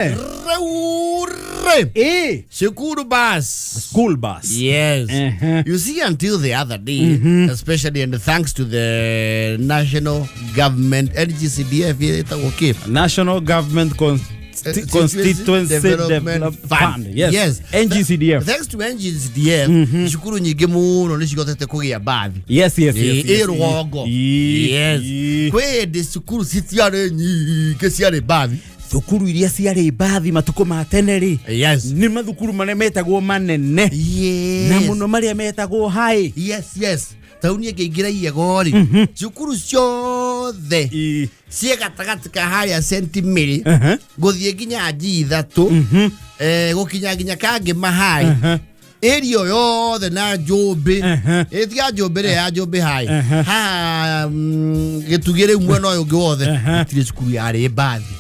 Reure. Shukuru bus. School bus. Yes. You see, until the other day, especially and thanks to the national government, NGCDF, ĩtagwo kĩ? National Government Constituency Development Fund. Yes. Yes. NGCDF. Thanks to NGCDF, cukuru nyingĩ mũno nĩ cihotete kũgĩa mbathi. Ĩ rũgongo. Yes. Kwĩ hĩndĩ cukuru citiarĩ nyingĩ ciarĩ mbathi. Thukuru iria ciarĩ mbathi matukũ ma tene rĩ, nĩ mathukuru marĩa metagwo manene na mũno marĩa metagwo high. Yes, tauni ĩngĩingĩra Iyego rĩ, cukuru ciothe ciĩ gatagatĩ ka harĩa St Mary gũthiĩ nginya G ithatũ, gũkinya nginya Kangĩma High, area yothe na Njũmbĩ, ĩtiga Njũmbĩ rĩ, ya Njũmbĩ High haha, gĩtugĩ rĩu mwena ũyũ ũngĩ wothe gũtirĩ cukuru yarĩ mbathi.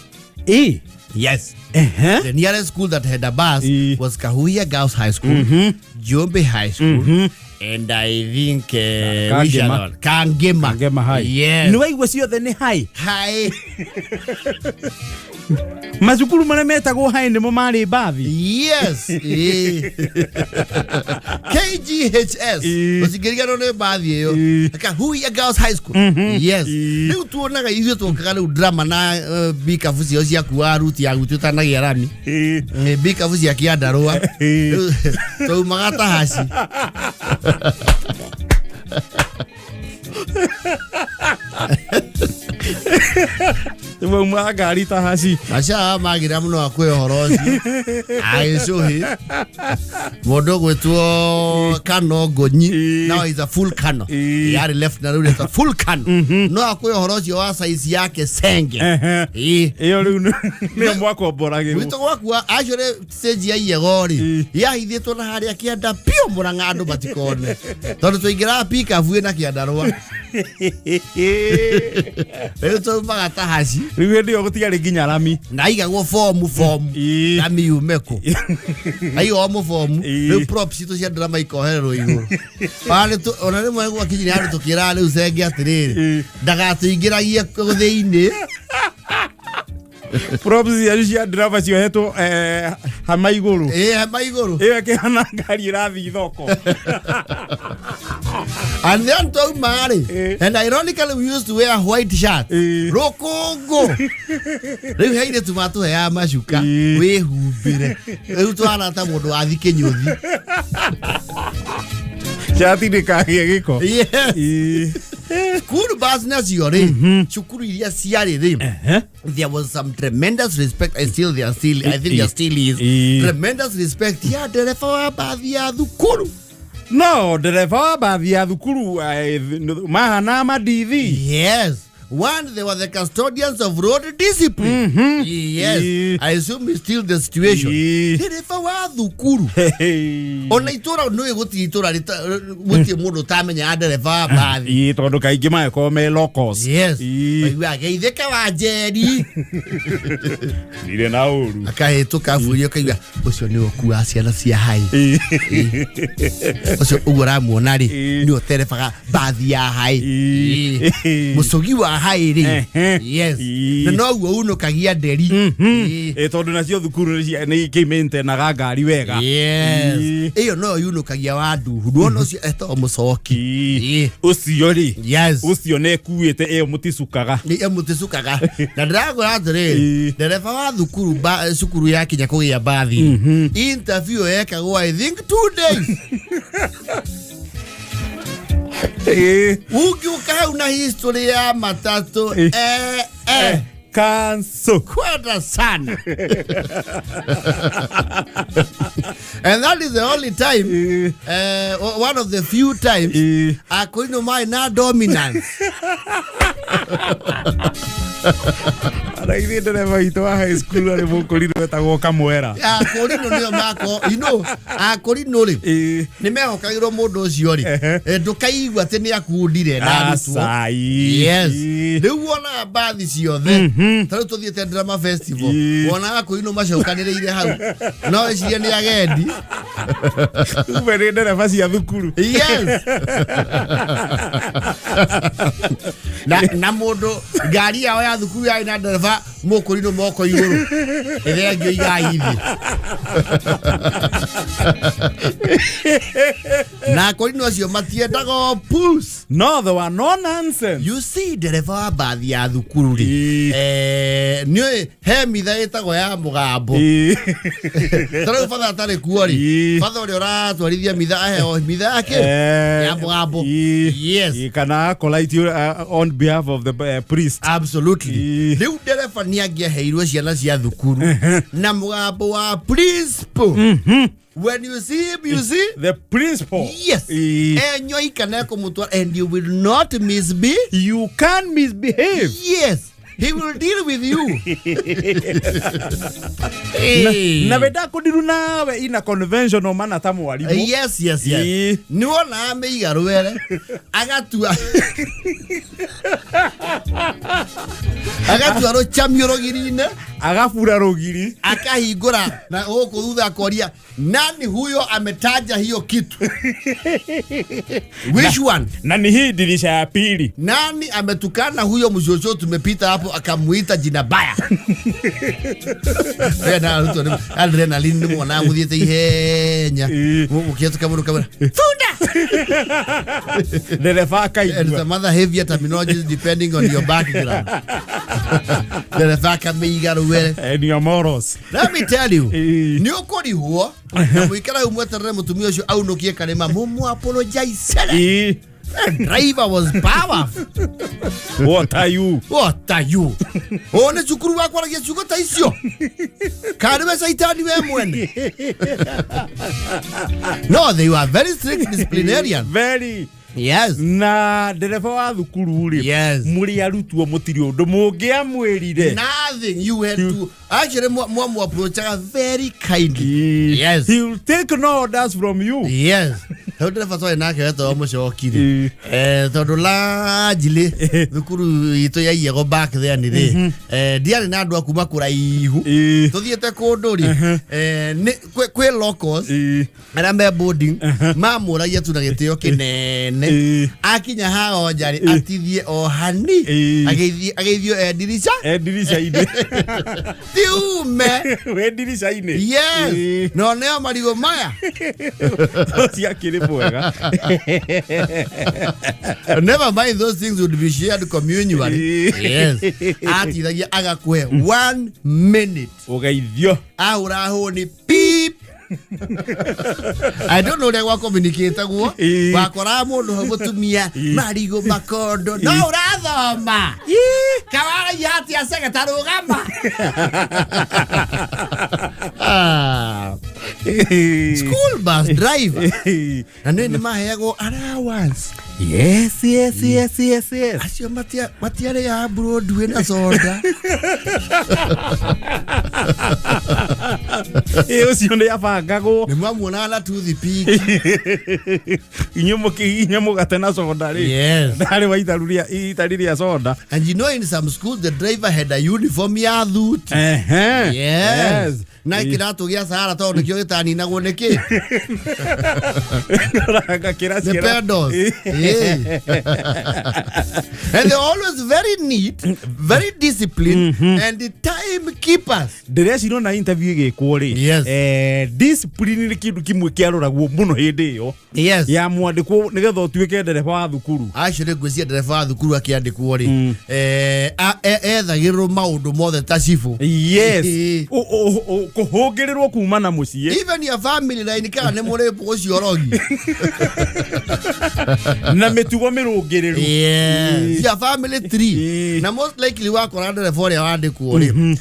Yes. The nearest school that had a bus was Kahuhia Girls High School, Njumbi High School, and I think which Kangema. other one? Kangema. Kangema High. Yes. Nĩ waigua ciothe nĩ high. High. Macukuru marĩa metagwo high nĩmo marĩ mbathi. Yes. KGHS. Ũcingĩriganwo nĩ mbathi ĩyo. Kahuhia Girls High School. Yes. Rĩu tuonaga ithuĩ tuokaga rĩu drama na bikabu ciao ciakuaga ruti ya gwitũ ĩtanagĩa rami. Nĩ bikabu cia kĩandarũa. Rĩu twaumaga ta haci. Maumaga ngari ta haci. Maca magira muno akwä å horo å cio agäcåhä må ndå gwä two kano ngånyi. Now is a full kano. Yarä left na rä u a full kano no akwä å horo å cio wa size yake senge. Ĩyo rĩu nĩyo mwakomboragĩrwo. Gwitå gwakua acore stage ya Iyego rä yahithĩtwo na harĩa kĩanda piũ mũrang'a andũ matikone tondũ twaingĩraga pikabu ĩna kĩandarũa, rĩu twaumaga ta haci. Rĩu hĩndĩ ĩyo gũtiarĩ nginya rami. Na aigagwo fomu fomu. Rami yume kũ? Aigagwo mũbomu. Rĩu props citũ cia drama ikohererwo igũrũ. Ona rĩmwe gwakinyire handũ tũkĩraga rĩu cenge atĩrĩrĩ, ndagatũingĩragie kũ thĩinĩ. Props cianyu cia drama ciohetwo hama igũrũ. Ĩ, hema igũrũ. Ĩyo ĩkĩhana ngari ĩrathiĩ thoko. And then twauma rĩ, and ironically we used to wear white shirt. Rũkũngũ rĩu he airĩtu matũheaga macuka wĩhumbĩre, rĩu twana ta mũndũ wathi kĩnyũthi. Cati ndĩkagĩe gĩko. Yes. School bus nacio rĩ, cukuru iria ciarĩ rĩ, there was some tremendous respect. I still there still I think there still is tremendous respect ya ndereba wa mbathi ya thukuru. No ndereba wa mbathi ya thukuru mahana mandithi. Yes, one, they were the custodians of road discipline. Yes. I assume it's still the situation. Ndereba wa thukuru, ona itũra nĩ gũtirĩ itũra gũtirĩ mũndũ ũtamenyaga ndereba wa mbathi. Tondũ kaingĩ magĩkorwo me locals. Yes. Maiguaga geithĩka wa Njeri. Ndirĩ na ũru. Akahĩtũka bũrũri ũkaigua ũcio nĩ ũkuaga ciana cia hai, ũcio ũguo ũramuona rĩ, nĩ ũterebaga mbathi ya hai. Mũcũgi wa hai rĩ. Yes. Na noguo unũkagia nderi. Tondũ nacio thukuru nĩ ikĩmaintainaga ngari wega. Yes. Ĩyo noyo yunũkagia wa nduhu, nduona ũcio etagwo mũcoki. Ũcio rĩ, ũcio nĩ ĩkuĩte ĩyo mũticukaga. Nĩ mũticukaga na ndĩrakwĩra atĩrĩrĩ, ndereba wa thukuru cukuru yakinya kũgĩa mbathi, interview yekagwo I think 2 days. Ũngĩũka hau na history ya matatũ, eh. Cancel. Kwenda sana. And that is the only time, one of the few times akoino marĩ na dominance. Ona ithuĩ ndereba witũ wa high school arĩ mũkũrinũ wetagwo Kamwera. Akũrinũ nĩo mako, akũrinũ rĩ, nĩ mehokagĩrwo mũndũ ũcio rĩ, ndũkaigua atĩ nĩ akundire na arutwo. Acai. Yes. Rĩu wonaga mbathi ciothe, ta rĩu tũthiĩte drama festival, wonaga kũinũ macokanĩrĩire hau, no eciria nĩ agendi. Kumbe nĩ ndereba cia thukuru. Yes, na mũndũ ngari yao ya thukuru yarĩ na ndereba mũkũrinũ moko igũrũ ĩthengio igai thĩ na akũrinũ acio matiendaga o pus. No, there were no nonsense. You see, ndereba wa mbathi ya thukuru rĩ, nĩũĩ he mitha ĩtagwo ya mũgambo. Ta rĩu batha atarĩ kuo rĩ, batha ũrĩa ũratwarithia mitha aheo mitha yake ya mũgambo. Yes. Kana acolyte on behalf of the priest. Absolutely. Rĩu ndereba nĩ angĩaheirwo ciana cia thukuru na mũgambo wa principal. When you see him, you see the principal. Yes. Enyoika na ekũmũtwara and you will not misbehave. You can misbehave. Yes, he will deal with you. Na wenda kũndiru nawe ina conventional mana ta mwarimũ. Yes. Nĩ wonaga mĩiga rwere agatua rũcamio rũgiri-inĩ. Agabura rũgiri. Akahingũra na gũkũ thutha akoria, "Nani huyo ametaja hiyo kitu? Which one?" Na ni hii dirisha ya pili. "Nani ametukana huyo mshosho tumepita hapo akamuita jina baya?" Ena arutwo nĩ adrenaline nĩ mwonaga mũthiĩte ihenya mũkĩhetũka mũndũ kamwĩra, "Funda!" Ndereba And akaigua. some other heavier terminologies depending on your background. Ndereba akamĩiga rwere. And your morals. Let me tell you, nĩ ũkũrihwo na mũikara hau mweterere mũtumia ũcio aunũkie karĩma mũmũ apologize. Driver was powerful. What are you? What are you? Ũũ nĩ cukuru wa kwaragia ciugo ta icio? Kana nĩwe caitani we mwene? No, they were very strict disciplinarian. Very. Yes. Na ndereba wa thukuru rĩ, mũrĩ arutwo mũtirĩ ũndũ mũngĩamwĩrire. Nothing. You had to actually mwamu approachaga very kindly. Yes. He will take no orders from you. Yes, hau ndereba twarĩ nake wetagwo mũcoki rĩ, tondũ largely thukuru itũ ya Iyego back then rĩ, ndiarĩ na andũ a kuma kũraihu. Tũthiĩte kũndũ rĩ, kwĩ locals arĩa me boarding mamũragia tu na gĩtĩo kĩnene. Akinya haha onja rĩ, atithie o hani. Ageithio e ndirica. E ndirica-inĩ. Tiume. We ndirica-inĩ. Yes. No nĩo marigũ maya. Ũcio akĩrĩ mwega. Never mind, those things would be shared communally. Yes, atithagia agakũhe one minute. Ũgeithio. Ahũra hũni pip. I don't know ũrĩa gwa communicate guo. Wakoraga mũndũ hau mũtumia marigũ makondo no ũrathoma kawaragia atĩa cege ta rũgama. Ah, school bus driver na nĩ maheagwo allowance. Yes. Acio matiarĩaga Broadway na soda. Ĩ, ũcio nĩ abangagwo. Nĩ mwamuonaga na toothpick. Inyuĩ mũkĩhihinya mũgate na soda rĩ, ndarĩ wa itharu rĩa itari rĩa soda. And you know, in some schools the driver had a uniform ya thuti. Yes. Na kĩratũ gĩa Sahara tondũ nĩkĩo gĩtaninagwo nĩkĩ. Ranga The pedals. Yeah. And they're always very neat, very disciplined, and the timekeepers. Ndĩrecirwo na interview ĩgĩkwo rĩ, discipline nĩ kĩndũ kĩmwe kĩaroragwo mũno hĩndĩ ĩyo ya mwandĩkwo nĩgetha ũtuĩke ndereba wa thukuru. Actually, ngwĩciria ndereba wa thukuru akĩandĩkwo rĩ, ethagĩrĩrwo maũndũ mothe ta cibũ. Kũhũngĩrĩrwo kuma na mũciĩ. Even your family line kana nĩ mũrĩ ũcio rogi. Na mĩtugo mĩrũngĩrĩru. Yes. Your family tree. Na most likely wakora ndereba ũrĩa wandĩkwo rĩ,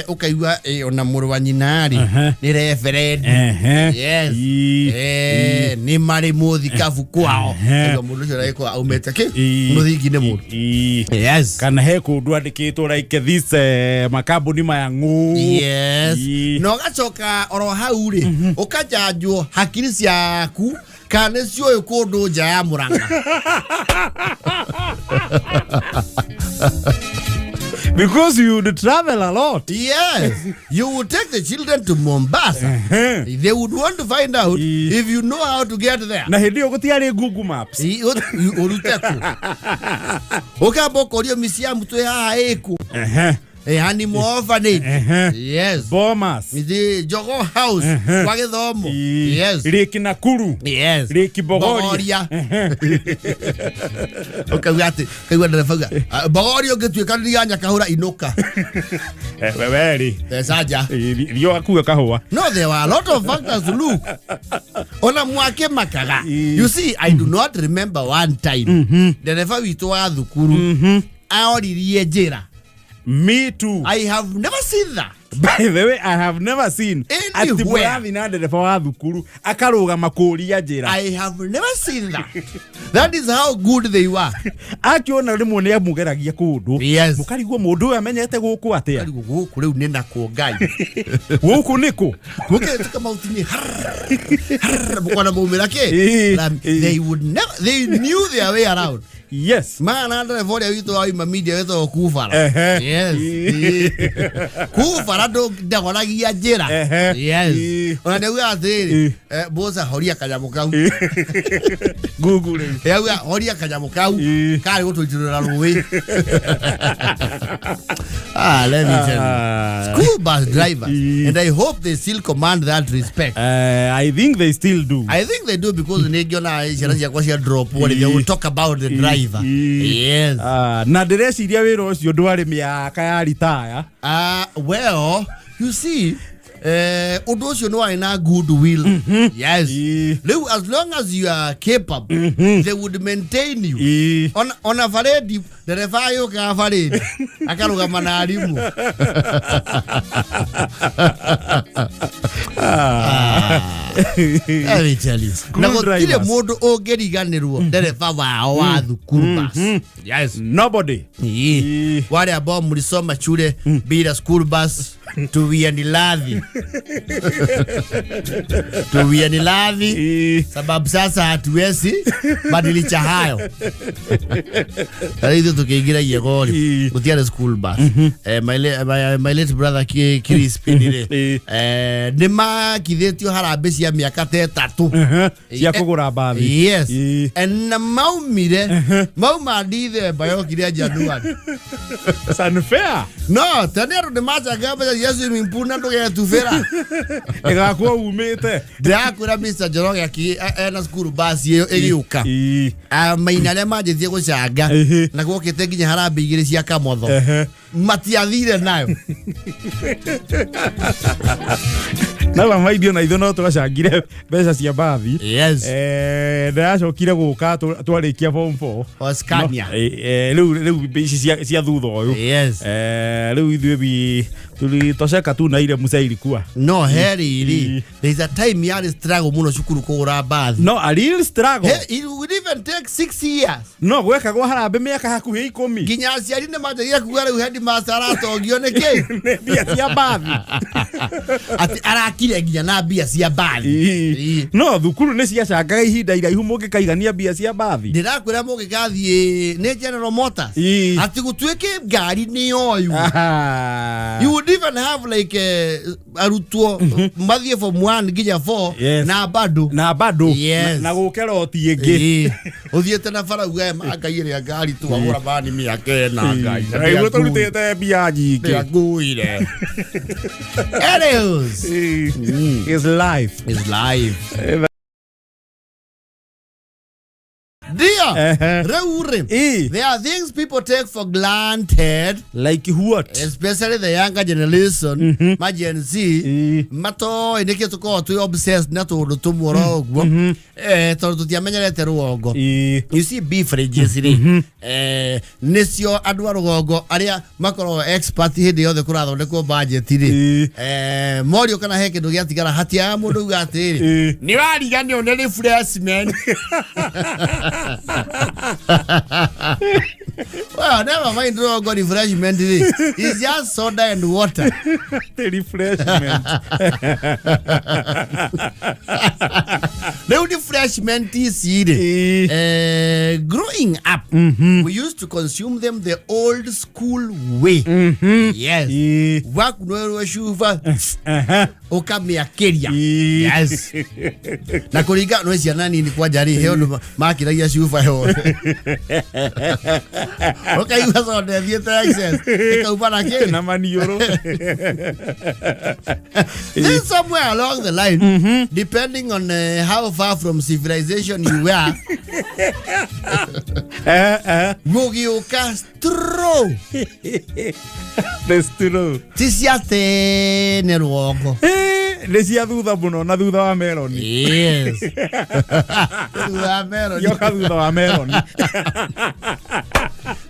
ũkaigua ona mũrũ wa nyina rĩ, nĩ reverend. Yes. Nĩ marĩ mũthikabu kwao. Kaigua mũndũ ũcio aragĩkorwo aumĩte kĩ mũthingi-inĩ mũndũ. Yes. Kana he kũndũ andĩkĩtwo like this, makambuni maya ng'ũ. Na ũgacoka oro hau rĩ, ũkajanjwo hakiri ciaku kana nĩ ciũĩ kũndũ nja ya Mũrang'a. Because you would travel a lot. Yes, you would take the children to Mombasa. They would want to find out if you know how to get there. Na hĩndĩ ĩyo gũtiarĩ Google Maps. Ũrute kũ? Ũkamba ũkorio mĩciĩ twĩ haha ĩkũ? Animal orphanage. Yes. Bomas. The Jogoo House kwa gĩthomo. Yes. Lake Nakuru. Yes. Lake Bogoria. Bogoria. Ũkauga atĩ kaigua ndereba auga, "Ah, Bogoria ũngĩtuĩka nĩ Nyakahũra inũka." Wewe rĩ. Theca nja. Rio akue kahũa. No, there were a lot of factors to look. Ona mwake makaga. You see, I do not remember one time. Ndereba witũ wa thukuru aoririe njĩra. Me too. I have never seen that. By the way, I have never seen atĩ Anywhere. mũrathi na ndereba wa thukuru akarũgama kũria njĩra. I have never seen that. That is how good they were. Akĩona rĩmwe nĩ amũgeragia kũndũ. Mũkarigwo mũndũ ũyũ amenyete gũkũ atĩa. Karigwo gũkũ rĩu nĩ nakwo Ngai. Gũkũ nĩkũ? Mũkĩhĩtũka mahuti-inĩ, harrrr, mũkona maumĩra kĩ? They would never, they knew their way around. Mana ndereba ũrĩa witũ wa Ima Media wĩtagwo Kubara. Yes. Kubara ndagoragia njĩra. Yes. Ona nĩ augaga atĩrĩrĩ, bosa horia kanyamũ kau. Google rĩu. Auga horia kanyamũ kau karĩ gũtũitĩrĩra rũĩ. Let me tell you. School bus drivers, and I hope they still command that respect. I think they still do. I think they do because nĩ ngĩona ciana ciakwa cia drop they will talk about the driver. Yes. Na ndĩreciria wĩra ũcio ndwarĩ mĩaka ya ritaya. Well, you see, ũndũ ũcio nĩ warĩ na goodwill. Yes. Rĩu as long as you are capable, they would maintain you. Ona baredi, ndereba agĩũkaga baredi, akarũgama na arimũ. Let me tell you. Na School gũtirĩ drivers. mũndũ ũngĩriganĩrwo ndereba wao wa thukuru bus. Yes. Nobody. Wale ambao mlisoma shule bila school bus, tuwianiradhi. Tuwianiradhi sababu sasa hatuwezi badilisha hayo. Sasa hizo tukiingia Yegori, gutiare school bus. My late brother Chris Pinire. Nĩ makithĩtio harambĩ cia mĩaka ta ĩtatũ. Cia kũgũra mbathi. Yes. Na maumire, mauma Dithemba yokire January. It's unfair. No, tene andũ nĩ macanga mbeca cia swimming pool na ndũgetubĩra. Ĩgakorwo umĩte. Ndĩrakwĩra Mr. Njoroge ena school bus ĩyo ĩgĩũka. Maina arĩa manjĩtie gũcanga na gwokĩte nginya harambĩ igĩrĩ cia Kamotho. Matiathire nayo. Na maidio na ithuĩ no twacangire mbeca cia mbathi. Yes. Ndĩracokire gũka twarĩkia form 4. O Scania. No, rĩu ici cia thutha ũyũ. Yes. Rĩu ithuĩ tulitosheka tu na ile musa ilikuwa. No, heri ri. There is a time yarĩ struggle mũno cukuru kũgũra mbathi. No, a real struggle. Hey, it would even take 6 years. No, gwekagwo harambĩ mĩaka hakuhĩ 10. Nginya aciari nĩ manjagia kuga rĩu headmaster aratongio nĩ kĩ? Nĩ mbia cia mbathi. Atĩ arakire nginya na mbia cia mbathi. No, thukuru nĩ ciacangaga ihinda iraihu mũngĩkaigania mbia cia mbathi. Ndĩrakwĩra mũngĩgathiĩ nĩ General Motors. Atĩ gũtuĩke ngari nĩ yoyu. You would even have like arutwo mathiĩ form 1 nginya 4 Yes. na bado. Na bado. Yes. Na gũke roti ĩngĩ. Ũthiĩte na bara ugae ma Ngai ĩrĩa ngari twagũra bani mĩaka ĩna Ngai. Na Nĩguo tũrutĩte mbia nyingĩ. Ndĩanguire. Anyways. It's life. It's life. Dear, rĩu rĩ, there are things people take for granted. Like what? Especially the younger generation, ma Gen Z, matoĩ nĩkĩ tũkoragwo twĩ obsessed na tũũndũ tũmwe oro ũguo. Tondũ tũtiamenyerete rũgongo. You see beverages rĩ, nĩcio andũ a rũgongo arĩa makoragwo expert hĩndĩ yothe kũrathondekwo budget rĩ. Morio kana he kĩndũ gĩatigara, hatiaga mũndũ uga atĩrĩrĩ, nĩ wariganĩrwo nĩ refreshment. Well, never mind rũgongo refreshment rĩ. It's just soda and water. The refreshment. Rĩu refreshment ici rĩ. Growing up, we used to consume them the old school way. Yes. Wakunwerwo cuba ũkamĩakĩria. Yes. Na kũringa no ciana nini kwanja rĩ he ũndũ makĩragia cuba yothe. Ũkaigua soda ĩthiĩte excess ĩkauma na kĩ? Na maniũrũ. Then somewhere along the line, depending on how far from civilization you were, gũgĩũka straw. The straw. Ti cia tene rũgongo. Nĩ cia thutha mũno na thutha wa meroni. Yes. Thutha wa meroni. Yoka thutha wa meroni.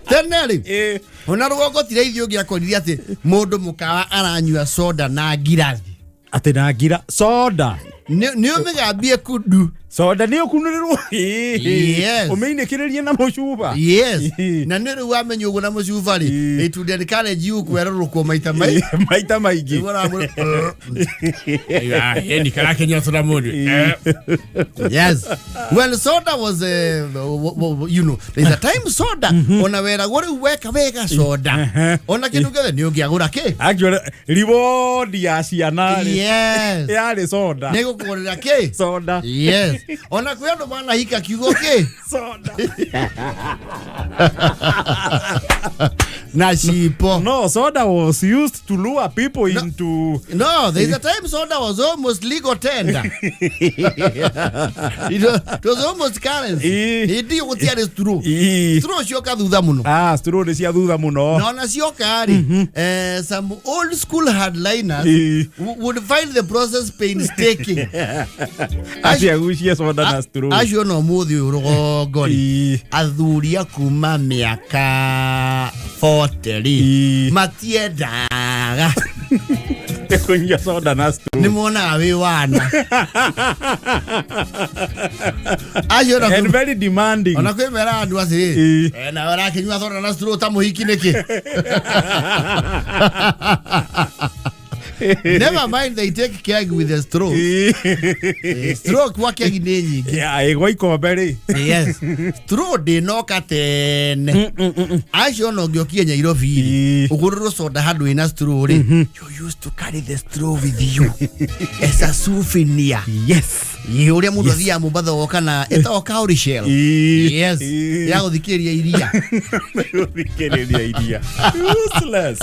Tene rĩ, ona rũgongo ti raithi ũngĩakorire atĩ mũndũ mũkawa aranyua soda na ngirathi. Atĩ na ngira soda. Nĩ ũmĩgambie kundu. Soda nĩ ũkunũrĩrwo. Yes. Ũmĩinĩkĩrĩrie na mũcuba. Yes. Na nĩ rĩu wamenya ũguo na mũcuba rĩ, it would encourage you kwerũrũkwo maita maingĩ. Maita maingĩ. Yes. Well, soda was you know, there's a time soda ona weragwo rĩu weka wega soda. Ona kĩndũ gĩothe nĩ ũngĩagũra kĩ? Actually, reward ya ciana rĩ. Yes. Yarĩ soda. Nĩ gũkũgũrĩra kĩ? Soda. Yes. Ona kwĩ andũ manahika kiugo kĩ? Soda. Na cipo. No, soda was used to lure people into. No, there's a time soda was almost legal tender. It was almost currency. Hĩndĩ ĩyo gũtiarĩ straw. Straw cioka thutha mũno. Ah, straw nĩ cia thutha mũno. Na ona cioka rĩ, some old school hardliners would find the process painstaking. Atĩ agucie soda na straw. Acio no mũthĩ ũyũ rũgongo rĩ, athuri a kuma mĩaka 40 rĩ, matiendaga Kũnyua soda na straw. Nĩ monaga wĩ wana. Acio ona And very demanding. Ona kwĩ mera andũ atĩrĩrĩ, nawe ũrakĩnyua soda na straw ta mũhiki nĩkĩ? Never mind, they take keg with the straw. Straw kwa keg nĩ nyingĩ. Yeah, ĩgwa ikombe rĩ. Yes. Straw ndĩnoka tene. Acio ona ũngĩokie Nairobi rĩ, ũgũrĩrwo soda handũ ĩna straw rĩ, you used to carry the straw with you as a souvenir. Yes. Ĩ, ũrĩa mũndũ athiaga Mombatha oka na ĩtagwo cowrie shell. Yes. Ya gũthikĩrĩria iria. Gũthikĩrĩria iria. Useless.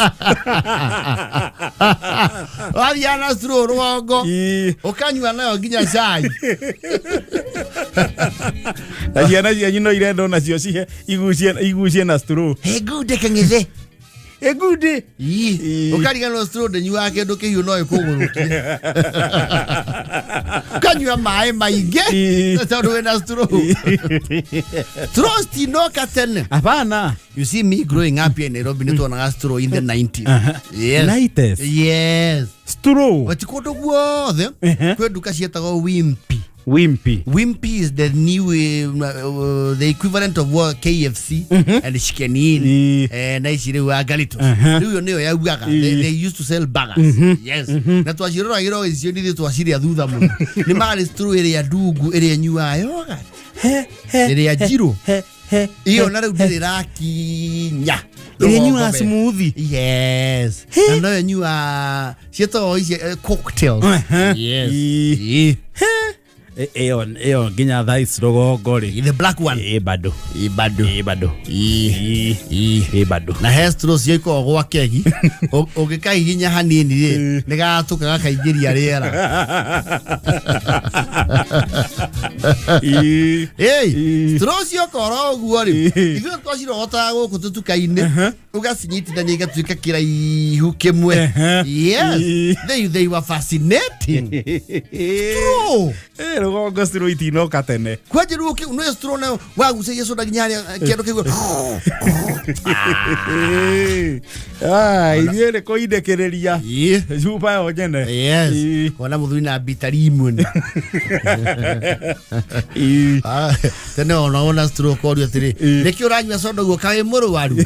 Wathiaga na straw rũgongo ũkanyua nayo nginya cai. Na ciana cianyu no irenda onacio cihe igucie na straw. Hey, good kang'ethe. Ĩgundi. Ii. Ũkariganĩrwo straw ndĩnyuaga kĩndũ kĩhiũ no ĩkũgũrũkie. Ũkanyua maĩ maingĩ tondũ wĩna straw. Straw citinoka tene. Hapana. You see me growing up here in Nairobi nĩ tuonaga straw in the 90s. Yes. 90s? Yes. Straw. Ti kũndũ guothe. Kwĩ nduka ciĩtagwo Wimpy. Wimpy. Wimpy is the new, the equivalent of what KFC and Chicken Inn. Na ici rĩu Angalitos. Rĩu ĩyo nĩyo yaugaga. They used to sell burgers. Yes. Na twaciroragĩra icio nithuĩ twacirĩa thutha mũno. Nĩ marĩ straw ĩrĩa ndungu ĩrĩa ĩnyuaga yogurt. Ĩrĩa njirũ. Iyo na rĩu ndĩrĩ ĩrakinya. Ĩrĩa ĩnyuaga smoothie. Yes. Na no ĩnyuaga ciĩtagwo ici cocktails. Yes. Ĩyo nginya thaa ici rũgongo rĩ. The black one. Ĩ bado. Ĩ bado. Ĩ bado. Ĩ bado. Na he straw cio ikoragwo gwa kegi. Ũngĩkahihinya hanini rĩ, nĩ gatũka gakaingĩria rĩera. Ĩĩ, straw cioka oro ũguo rĩ, ithuĩ twacirogotaga gũkũ tũtuka-inĩ, ũgacinyitithania igatuĩka kĩraihu kĩmwe. Yes. They were fascinating. Straw. Rũgongo straw itinoka tene. Kwanja rĩu nĩ straw nayo wagucagia soda nginya harĩa kĩndũ kĩu. Ah, ithuĩ nĩ kũindĩkĩrĩria cuba yo nyene. Yes. Wona mũthuri na bitari imwe. Ah, tene ona wona straw korio atĩrĩ, nĩkĩ ũranyua soda ũguo kaĩ mũrwaru?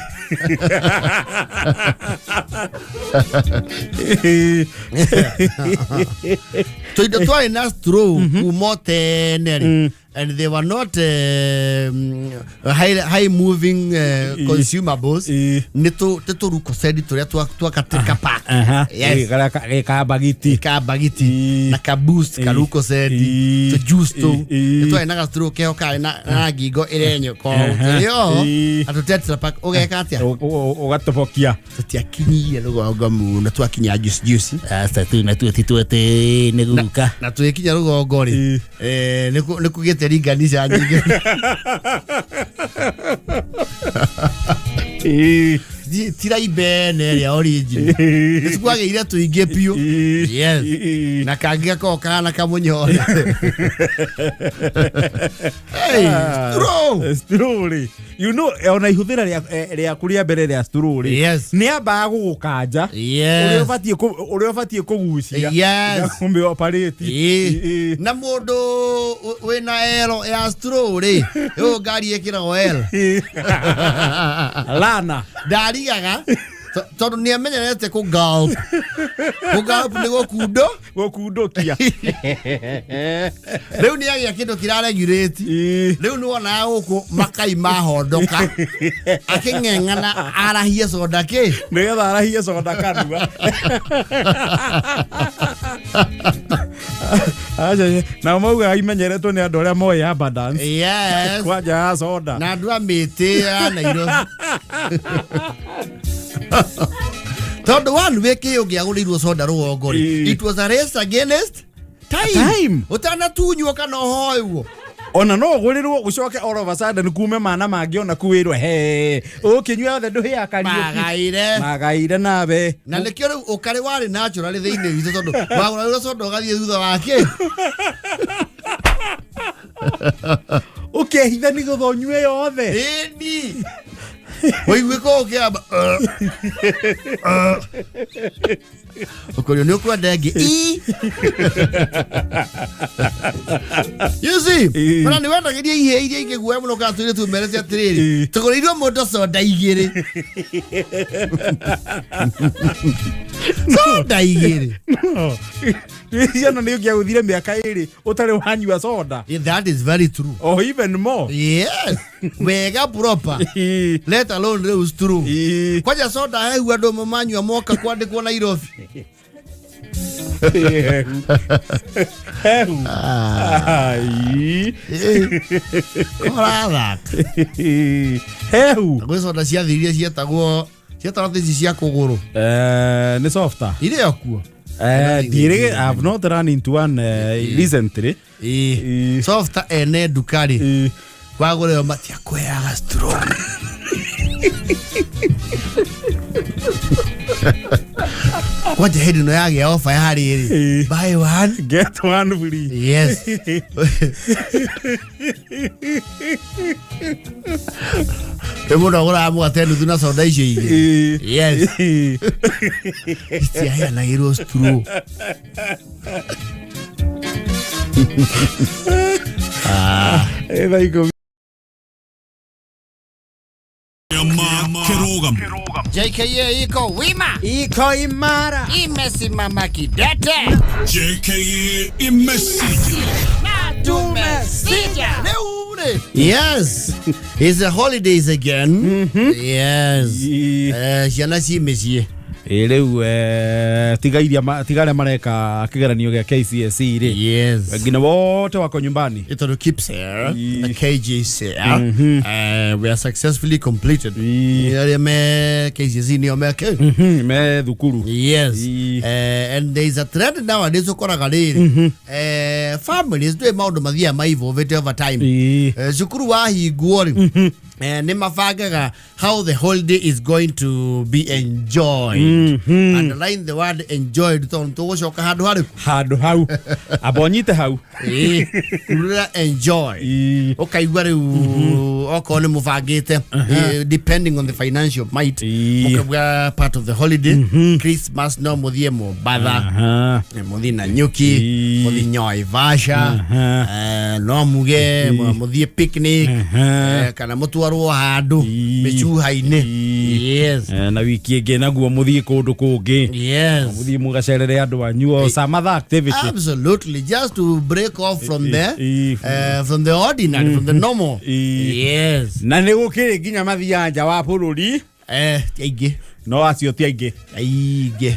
Tũindo twarĩ na straw kuma tene rĩ, and they were not high moving consumables. Nĩ tũrukocendi tũrĩa twa katika pack. Yes. Gĩkambagiti. Kambagiti na kaboost, karukocendi, tũ juice tũu. Nĩ twarĩ na gastraw keho karĩ na ngingo ĩrenyũka ũũ. Tũrĩ oho atũ tetra pack ũgeka atĩa? Ũgatobokia. Tũtiakinyire rũgongo mũno, twakinya juice juice. Aca tu na tuo titwete nĩ guka. Na twĩkinya rũgongo rĩ, nĩ kũgĩte ringanisha nyingĩ. Tiraibene ĩrĩa original nĩ kwagĩire tũingĩ biũ. Yes. Na kangĩ gakoragwo kahana kamũnyore. Hey, straw! Straw rĩ, ona ihũthĩra rĩaku rĩa mbere rĩa straw rĩ, nĩ ambaga gũgũkanja ũrĩa ũrĩa ũbatiĩ kũgucia kũmĩ operate. Na mũndũ wĩna L ya straw rĩ, ĩyo ngari ĩkĩragwo L. Lana. Ndarigaga tondũ nĩ amenyerete kũ gulp. Kũ gulp nĩ gũkundo. Gũkundũkia. Rĩu nĩ agĩa kĩndũ kĩraregurate. Rĩu nĩ wonaga gũkũ makai mahondoka akĩng'eng'ana arahie soda kĩ. Nĩgetha arahie soda kanua. Aca, nao maugaga imenyeretwo nĩ andũ arĩa moĩ abundance. Kwanja ya soda. Na andũ a mĩtĩ ya Nairobi. Tondũ one wĩ kĩ ũngĩagũrĩirwo soda rũgongo rĩ, it was a race against time. Time. Ũtanatunywo kana ũhoywo. Ona no ũgũrĩrwo ũcoke all of a sudden kume mana mangĩ ona kuwĩrwo he ũkĩnyua yothe ndũhĩa Kariũki. Magaire. Magaire nawe. Na nĩkĩo rĩu ũkarĩ warĩ natural thĩinĩ witũ tondũ wagũragĩrwo soda ũgathiĩ thutha wake. Ũkehitha nĩ getha ũnyue yothe. Ĩni. Ũigue ko ũkĩamba. Ũkorio nĩ ũkwenda ĩngĩ. Ii. You see, ona nĩ wendagĩria ihĩĩ iria ingĩ guoya mũno kana tũirĩtu merete atĩrĩrĩ, tũgũrĩirwo mũndũ soda igĩrĩ. Soda igĩrĩ. No. Ciana nĩ ũngĩagũthire mĩaka 2 ũtarĩ wanyua soda. Yeah, that is very true. Or even more. Yes. Wega proper. Let alone rĩu straw. Kwanja soda hehu andũ manyua moka kwandĩkwo Nairobi. Hehu. Ai. Korathaka. Hehu. Gwĩ soda ciathirire cietagwo cietagwo ici cia kũgũrũ. Nĩ softer. Irĩ o kuo. Ndirĩ, I have not run into one recently. Softer ene nduka rĩ. Wagũrĩrwo matiakũheaga straw. Kwanja hĩndĩ ĩno yagĩa ofa ya rĩrĩ. Buy one get one free. Yes. Rĩ mũndũ agũraga mũgate nuthu na soda icio igĩrĩ. Yes. Itiaheanagĩrwo straw. Thaa 10. JKA iko wima. Iko imara. Imesimama kidete. JKA imesija. Na tumesija. Leo rĩ. Yes. It's the holidays again. Yes. Ciana ci mĩciĩ. Ĩ rĩu tiga iria tiga arĩa mareka kĩgeranio gĩa KCSE rĩ. Yes. Wengine wote wako nyumbani. Itondo KPSEA na KJSEA. We are successfully completed. Arĩa me KCSE nĩo me K. Me thukuru. Yes. And there is a trend nowadays ũkoraga rĩrĩ. Families ndũĩ maũndũ mathiaga ma evolve over time. Cukuru wahingwo rĩ. Nĩ mabangaga how the holiday is going to be enjoyed. Underline the word enjoyed tondũ tũgũcoka handũ harĩkũ? Handũ hau amba ũnyite hau. Ĩĩ, kurura enjoy. Ũkaigua rĩu okorwo nĩ mũbangĩte, depending on the financial might, mũkauga part of the holiday, Christmas, no mũthiĩ Mombatha, mũthiĩ Nanyuki, mũthiĩ Naivasha, no muge mũthiĩ picnic, kana mũtwarwo handũ mĩcuha-inĩ. Yes. Na wiki ĩngĩ naguo mũthiĩ kũndũ kũngĩ, mũthiĩ mũgacerere andũ anyu o some other activity. Absolutely, just to break off from the from the ordinary, from the normal. Yes. Na nĩ gũkĩrĩ nginya mathiaga nja wa bũrũri. Ti aingĩ. No acio ti aingĩ. Aingĩ.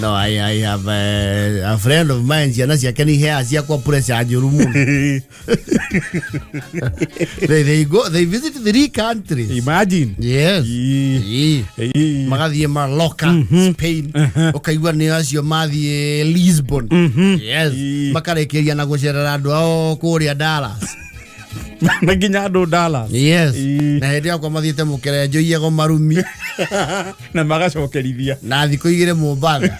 No, I have a friend of mine, ciana ciake nĩ iheaga ciakwa pressure njũru mũno. They visit three countries. Imagine. Yes. Magathiĩ Mallorca, Spain, ũkaigua nĩ acio mathiĩ Lisbon. Yes. Makarĩkĩria na gũcerera andũ ao kũrĩa Dallas. Na nginya andũ Dallas. Yes. Na hĩndĩ yakwa mathiĩte mũkerenjo iego marumi. Na magacokerithia. Na thikũ igĩrĩ Mombatha.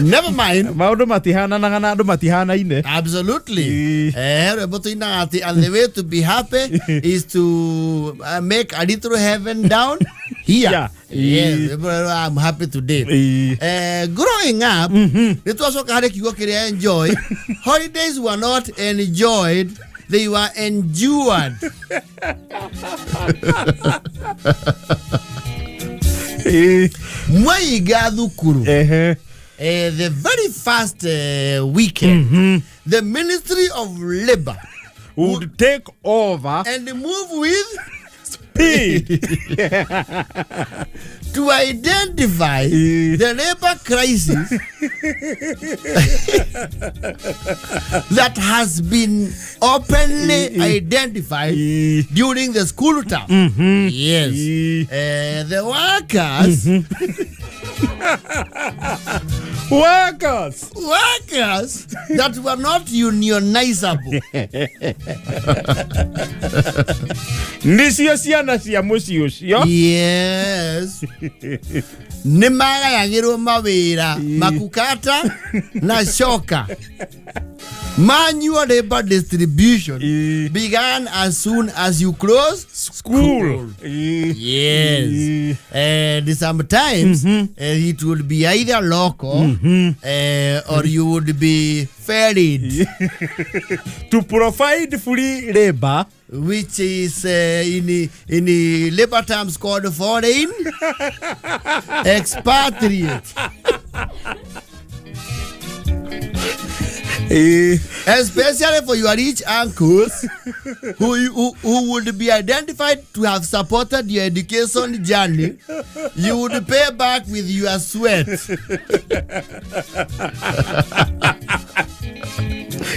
Never mind. Maũndũ matihananaga na andũ matihanaine. Absolutely. Rwĩmbo tũinaga atĩ and the way to be happy is to make a little heaven down here. Yeah. Yes, I'm happy today. Growing up, nĩ twacoka harĩ kiugo kĩrĩa enjoy. Holidays were not enjoyed, they were endured. Mwaiga thukuru. The very first weekend, the Ministry of Labor would take over and move with speed to identify the labor crisis that has been openly identified during the school term. Yes. The workers. Workers. Workers that were not unionizable. Nĩcio ciana cia mũciĩ ũcio. Yes. Nĩ magayagĩrwo mawĩra makukata na coka. Manual labor distribution began as soon as you close school. Yes. And sometimes it would be either local or you would be ferried. To provide free labor, which is in labor terms called foreign expatriate. Especially for your rich uncles who would be identified to have supported your education journey, you would pay back with your sweat.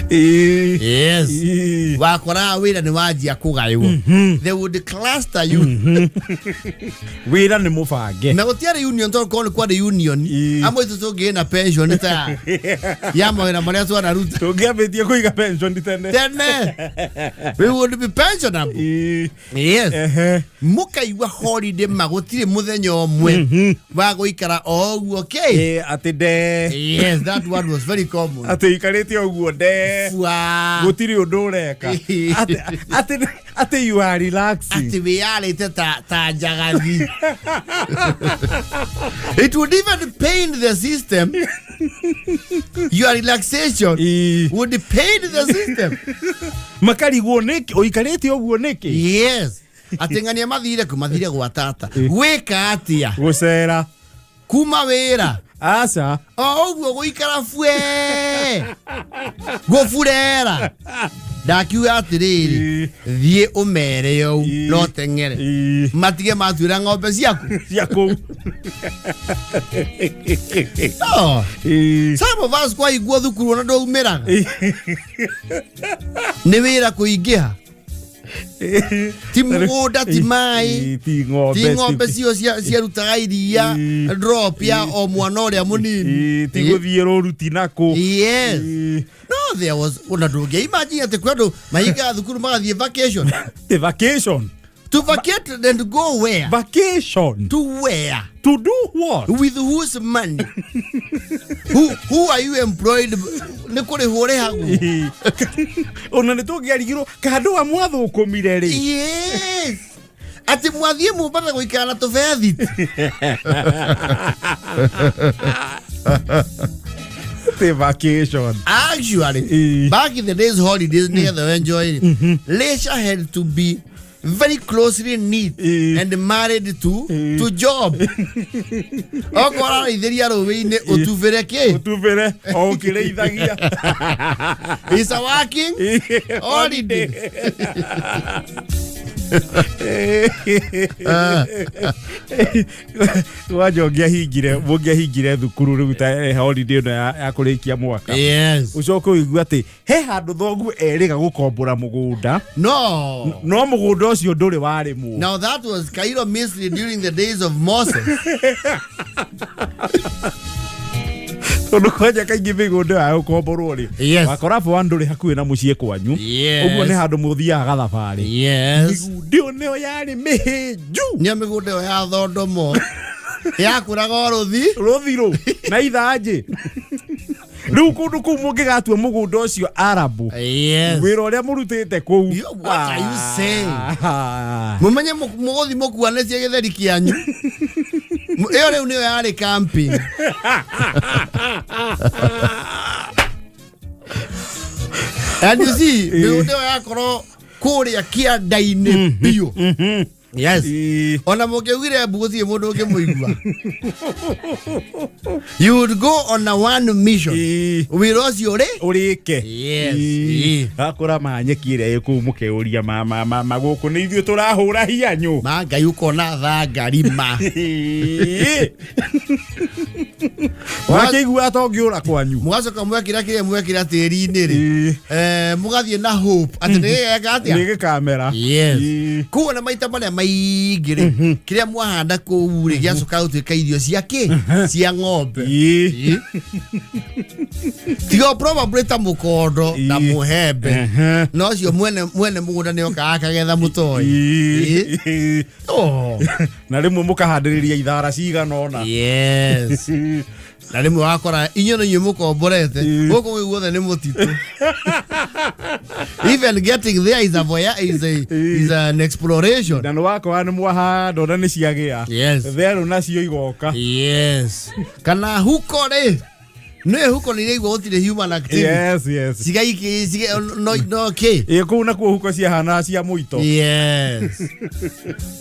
Yes. Wakora wira ni wajia kugaywo. They would cluster you. Wira ni mubange. Na gutiari union to ko kwa the union. Amwe tutungie na pension ta. Ya mawira maria twanaruta. Tungiambitie kuiga pension tene. Tene. We would be pensionable. Yes. Mukaigua holiday magutire muthenya umwe wa guikara o uguo ke. Ati de. Yes, that one was very common. Ati ikarite uguo de. Gutiri undu ureka. Ati you are relaxing. Ati wiyarite ta njagathi. It would even pain the system. Your relaxation would pain the system. Makarigwo niki uikarite uguo niki. Yes. Ati ng'ania mathire ku mathire gwa tata. Gwika atia? Gucera. Kuma wira. Aca. O uguo guikara bue. Guburera. Ndakiuga atiriri thie umere you no tengere matige matuira ng'ombe ciaku cia kuu. No. Some of us kwa iguo thukuru ona ndaumiraga. Ni wira kuingiha. Ti mugunda ti mai ti ng'ombe ti ng'ombe cio ciarutaga iria drop ya o mwana uria munini ti guthie rũru ti naku. Yes. No, There was ona ndũngĩ imagine atĩ kwĩ andũ mahingaga thukuru magathiĩ vacation. The vacation. To vacate and go where? Vacation. To where? To do what? With whose money? Who are you employed? Nĩ kũrĩhwo ũrĩhagwo? Ona nĩ tũngĩarigirwo kandũ a mwathũkũmire rĩ. Yes. Atĩ mwathiĩ Mombatha gũikara na tũbethi. The vacation. Actually, back in the days, holidays nĩgetha enjoy leisure had to be very closely knit and married to job. Okorwo ararĩithĩria rũĩ-inĩ, ũtubĩre kĩ? Ũtubĩre o ũkĩrĩithagia. Is a working holiday. Wanja ũngĩahingire, mũngĩahingire thukuru rĩu ta holiday ĩno ya kũrĩkia mwaka, ũcoke ũigue atĩ he handũ thoguo erĩga gũkombora mũgũnda, No. no mũgũnda ũcio ndũrĩ warĩmwo. Now that was Cairo Misri during the days of Moses. Tondũ kwanja kaingĩ mĩgũnda ya gũkomborwo rĩ, wakora for one ndũrĩ hakuhĩ na mũciĩ kwanyu, ũguo nĩ handũ mũthiaga gathabarĩ. Mĩgũnda ĩyo nĩyo yarĩ mĩhĩnju. Nĩyo mĩgũnda ĩyo ya thondomo yakũraga o rũthi. Rũthirũ na ithanjĩ. Rĩu kũndũ kũu mũngĩgatua mũgũnda ũcio arabu, wĩra ũrĩa mũrutĩte kũu. Yo, what are you saying? Ah. Mũmenye mũgũthi mũkuanĩtie gĩtheri kĩanyu. Ĩyo rĩu nĩyo yarĩ camping. And you see, mĩgũnda ĩyo yakorwo kũrĩa kĩanda-inĩ biũ. Yes. Ona mũngĩaugire mbu gũtirĩ mũndũ ũngĩmũigua. You would go on a one mission. Wĩra ũcio ũrĩ Ũrĩke. Yes. Akũra ma nyeki ĩrĩa ĩ kũu, mũkeuria ma gũkũ nĩ ithuĩ tũrahũra hianyũ. Ma Ngai, ũkona thangarima. Wakĩigua tongĩũra kwanyu. Mũgacoka mwekĩra kĩrĩa mwekĩra tĩri-inĩ rĩ, mũgathiĩ na hope atĩ nĩ gĩgeka atĩa? Nĩ gĩkamera. Yes. Koguo na maita marĩa maingĩ rĩ, kĩrĩa mwahanda kũu rĩ, gĩacoka gũtuĩka irio cia kĩ? Cia ng'ombe. Tiga probably ta mũkondo na mũhembe, no ũcio mwene mũgũnda nĩ okaga akagetha mũtoi. Oh. Na rĩmwe mũkahandĩrĩria ithara cigana ũna. Yes, na rĩmwe wakora inyuĩ no inyuĩ mũkomborete, gũkũ gwĩ guothe nĩ mũtitũ. Even getting there is a voya, is a, is an exploration. Na nĩ wakora nĩ mwahanda, ona nĩ ciagĩa therũ nacio igoka. Yes, kana huko rĩ, nĩ huko nĩ iraigua gũtirĩ human activity. Cigaiki no kĩ. Ĩ, kũu nakuo huko ciahana cia mũito. Yes,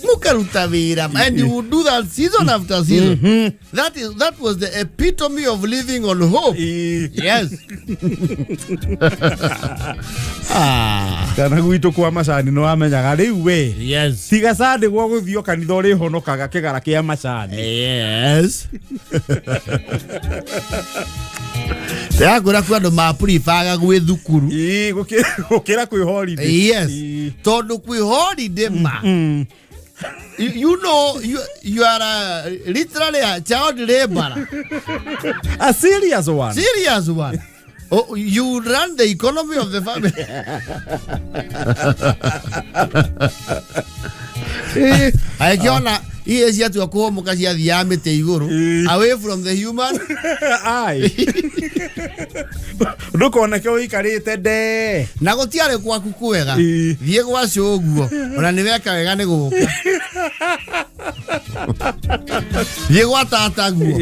mukaruta wĩra, and you would do that season after season. That was the epitome of living on hope. Yes, ah. Kana gwitũ kwa macani, nĩ wamenyaga rĩu we, tiga candĩ gwa gũthiĩ kanitha ũrĩhonokaga kĩgara kĩa macani. Yes, ndĩrakwĩra kwĩ andũ mapuribaga gwĩ thukuru. Ĩ, gũkĩra kwĩ holiday. Yes, tondũ kwĩ holiday ma you know you are literally a child laborer. A serious one. Serious one. Oh, you run the economy of the family. Agĩkĩona iye ciatua kũhũmũka, ciathiaga mĩtĩ igũrũ, away from the human. Ai, ndũkoneke ũikarĩte ndee. Na gũtiarĩ gwaku kwega. Thiĩ gwa cũguo, ona nĩ weka wega nĩ gũka. Thiĩ gwa tataguo.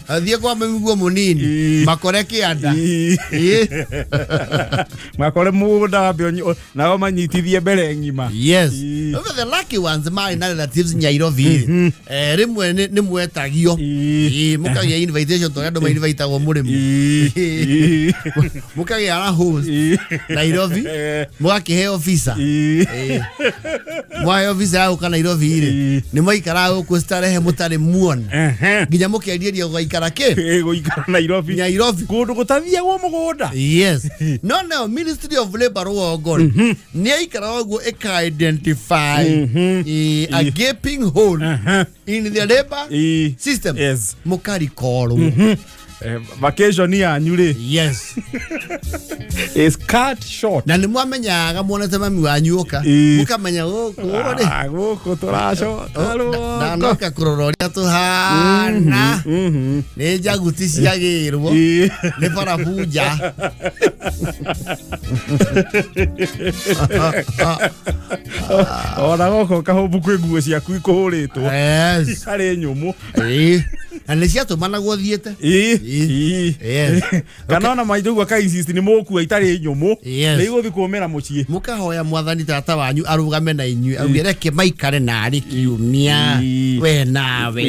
Thiĩ kwa mĩguo mũnini. Makore kĩanda. Makore mũgũnda wambe nao manyitithie mbere ng'ima. Yes. Remember the lucky ones marĩ na relatives Nairobi, rĩmwe nĩ mwetagio. Mũkagĩa invitation tondũ andũ mainvitagwo mũrĩmo. Mũkagĩa na host Nairobi, mũgakĩheo visa. Mwaheo visa ya gũka Nairobi rĩ, nĩ mwaikaraga gũkũ starehe mũtarĩ muona nginya mũkendieria gũgaikara kĩ? Gũikara Nairobi. Nairobi. Kũndũ gũtathiagwo mũgũnda. Yes, no nayo Ministry of Labor rũgongo rĩ, nĩ yaikaraga ũguo ĩka identify a gaping hole in the labor system. Mũkarikorwo. Vacation yanyu rĩ Yes. is cut short. Na nĩ mwamenyaga muonete mami wanyu oka. Mũkamenya gũkũ rĩ. Ah, gũkũ tũracoka rũgongo. Ndanoka kũrora ũrĩa tũhana. Nĩ njaguti ciagĩrwo. Nĩ barabunja. Ona gũkũ kahũmbu kwĩ nguo ciaku ikũhũrĩtwo. Yes. Itarĩ nyũmũ. Na nĩ ciatũmanagwo thiĩte. Ĩĩ. Yes. Kana ona maitũ guo aka insist nĩ mũkua itarĩ nyũmũ. Yes. Nĩ igũthiĩ kũmĩra mũciĩ. Mũkahoya mwathani tata wanyu arũgame na inyuĩ auge reke maikare narĩ kiumia we nawe.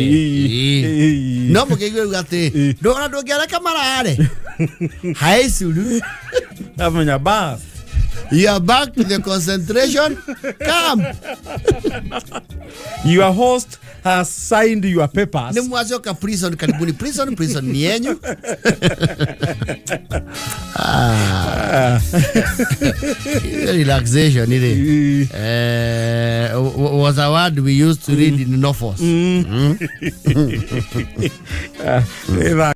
No mũkĩigua rĩu atĩ ndũona ndũngĩareka marare haĩ curu. Amenya bas. You are back to the concentration camp. Your host has signed your papers. Nĩ mwacoka prison. Karibuni prison. Prison ni yenyu. Ah. Relaxation ile was a word we used to read in novels. Nĩ tha-